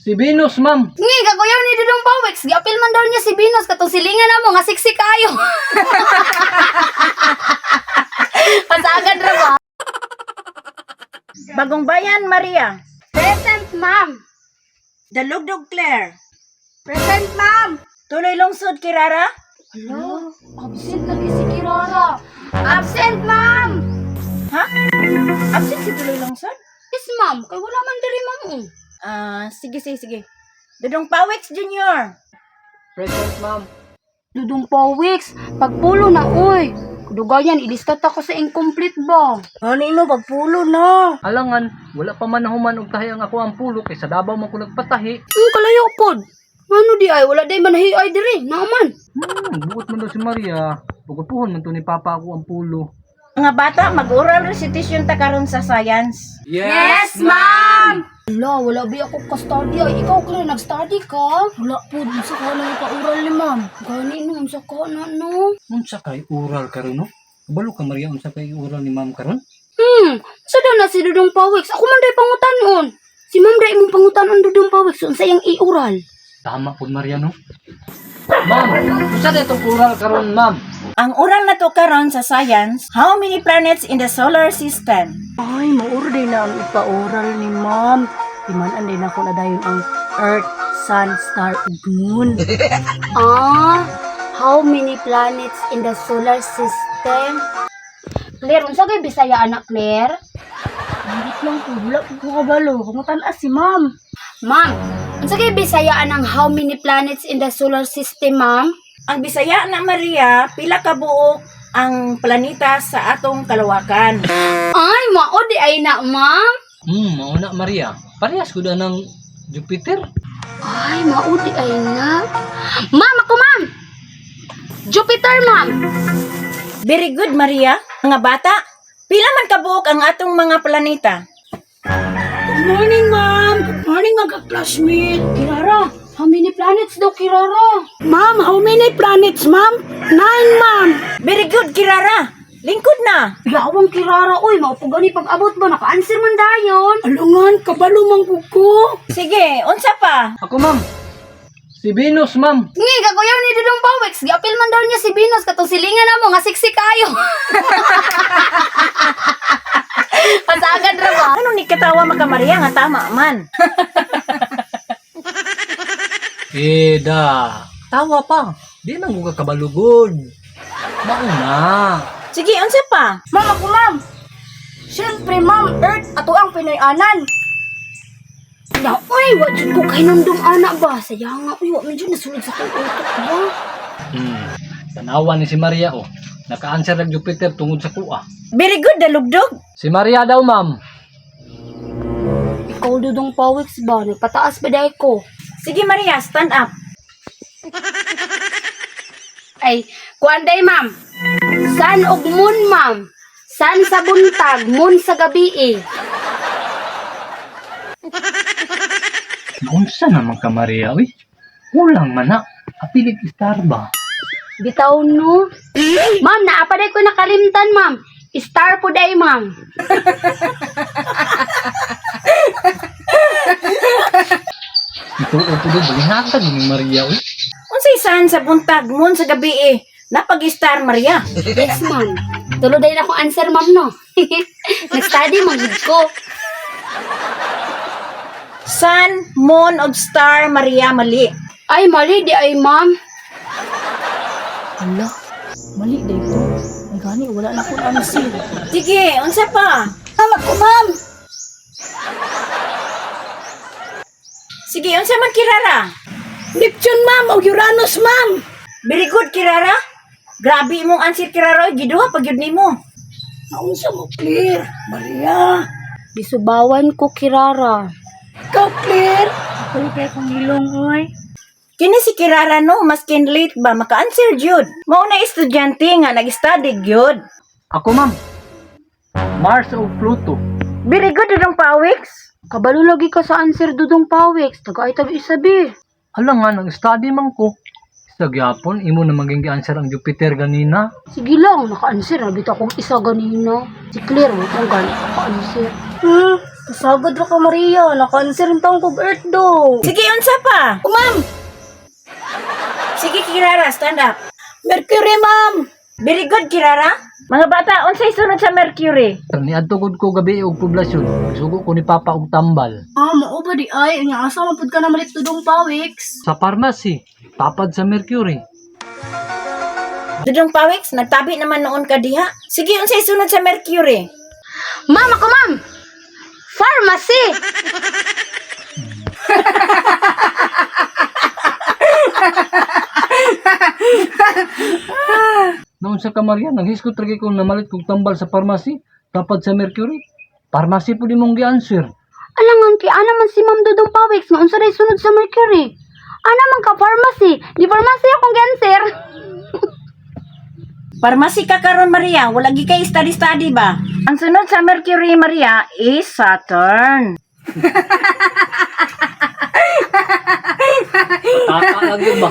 Si Venus, ma'am. Ngi, kakuyaw ni Dudong Pawex. Giapil man daw niya si Venus katong silingan namo nga sexy kayo. Pasagad ra ba? Bagong Bayan Maria. Present, ma'am. Dalugdog Claire. Present, ma'am. Tuloy Lungsod Kirara. Hello, absent lagi si Kirara. Absent, ma'am. Ha? Absent si Tuloy Lungsod? Yes, ma'am. Kay wala man diri, ma'am. Oh. Ah, sige sige sige. Dudong Pawex Junior. Present, ma'am. Dudong Pawex, pagpulo na, oy. Dugayan, ilista ta ko sa incomplete ba? Ano ino pagpulo na. Alangan, wala pa man nahuman og tahi ang ako ang pulo kay sa Davao man ko nagpatahi. Ang kalayo pod. Ano di ay, wala day man ay diri. Naaman. Buot man daw si Maria. Pugupuhon man to ni Papa ako ang pulo. Mga bata, mag-oral recitation ta karon sa science. Yes, ma'am! Wala, wala ba ako ka-study ay. Ikaw ka na, nag-study ka? Wala po, unsa ka na ka-oral ni ma'am. Gani no, unsa ka na no? Unsa kay oral karon no? Kabalo ka Maria unsa kay oral ni ma'am karon? Sa daw na si Dudong Pawex. Ako man day pangutanon. Si ma'am day imong pangutanon Dudong Pawex. Unsa iyang i-oral? Tama pud Maria no. Ma'am, unsa na itong oral karon ma'am? Ang oral na to karon sa science, how many planets in the solar system? Ay, mauro din na ang ipa-oral ni ma'am. Timan-an din ako na dayon ang Earth, Sun, Star, ug Moon. Ah, how many planets in the solar system? Claire, unsa kay Bisaya anak Claire? Ambot lang ko, wala ko kabalo. Kumutan-as si ma'am. Ma'am, unsa kay Bisaya anang how many planets in the solar system, ma'am? Ang Bisaya na Maria, pila ka buok ang planeta sa atong kalawakan. Ay, mao di ay na, ma'am. Mao na Maria. Parehas ko na ng Jupiter. Ay, mao di ay na. Ma'am, ako ma'am. Jupiter, ma'am. Very good, Maria. Mga bata, pila man kabuok ang atong mga planeta? Good morning, ma'am. Good morning, mga classmate. Kirara, how many planets daw, Kirara? Ma'am, how many planets, ma'am? Nine, ma'am. Very good, Kirara. Lingkod na. Yawang Kirara, oy, mao po gani pag-abot ba naka-answer man dayon. Alungan, kabalo man ko ko. Sige, unsa pa? Ako ma'am. Si Venus ma'am. Ngi, kakuyaw ni Dudong Pawex. Giapil man daw niya si Venus katong silingan namo nga sexy kayo. Pasagad ra ba? Ano ni katawa maka Maria nga tama man? Eh da, tawa pa. Di man ko kabalugod. Mao na. Sige, unsa pa? Ma'am, ako, ma'am. Siyempre, ma'am, Earth, ato ang Pinoy-anan. Na, oy, wa jud ko kahinumdum ana ba? Saya nga, oy, wa man jud nasulod sa akong utok ba? Tanawa ni si Maria oh. Naka-answer ang Jupiter tungod sa kuha. Very good, dalugdog. Si Maria daw ma'am. Ikaw Dudong Pawex ba? Nagpataas ba dahil ko? Sige, Maria, stand up. Ay, kuan day ma'am. Sun og moon ma'am. Sun sa buntag, moon sa gabi eh. Naunsa naman ka Maria uy? Kulang man na. Apilig star ba? Bitaw no. Ma'am, naa pa day ko nakalimtan ma'am. Star po day ma'am. Ito o po balingatan ni Maria uy. Unsay sun sa buntag, moon sa gabi eh. Napag-star, Maria. Yes, ma'am. Tulo dahil akong answer, ma'am, no? Nag-study, ma'am, gid ko. Sun, moon, og star, Maria, mali. Ay, mali, di ay, ma'am. Ala, mali day ko. Ay, gani, wala na ko answer. Sige, unsa pa? Ma'am, ako, ma'am. Sige, unsa man Kirara? Neptune, ma'am, o Uranus, ma'am. Very good, Kirara. Grabe imong answer, Kirara. Oy, giduha pag yun nimo. Naunsa mo, Claire? Maria. Gisubawan ko, Kirara. Ikaw, Claire. Kulit kayo kong ilong, oy. Kini si Kirara no, maskin late ba maka-answer jud. Mao na estudyante nga nag-study gyud. Ako ma'am. Mars o Pluto. Very good dudong Pawex. Kabalo lagi ka sa answer, Dudong Pawex. Taga ay tag isabi. Alangan ang study man ko. Sa gyapon imo na maging gi-answer ang Jupiter ganina. Sige lang, naka-answer. Nabita akong isa ganina. Si Claire, wag mong gani ka answer. Pasagad ra ka, Maria. Naka-answer ang taong kog Earth do. Sige, unsa pa? Oh, ma'am! Sige, Kirara, stand up. Mercury, ma'am! Very good, Kirara. Mga bata, unsay sunod sa Mercury? Niadto gud ko gabi og poblasyon. Sugo ko ni Papa og tambal. Ah, mao ba di ay? Nya asa man pud ka na malit Dudong Pawiks? Sa pharmacy, tapad sa Mercury. Dudong Pawiks, nagtabi naman noon ka diha. Sige, unsay sunod sa Mercury? Ma'am, ako, ma'am! Pharmacy! Noon sa Maria, nanghisgot lagi ko namalit kog tambal sa pharmacy, tapad sa Mercury. Pharmacy po di mong gi-answer. Alangan kay ana man si Ma'am Dudong Pawiks nga unsa day sunod sa Mercury. Ana man ka pharmacy. Di pharmacy akong gi-answer. Pharmacy ka karon, Maria. Wala gi kay study-study ba? Ang sunod sa Mercury, Maria, is Saturn. Taka lagi ba?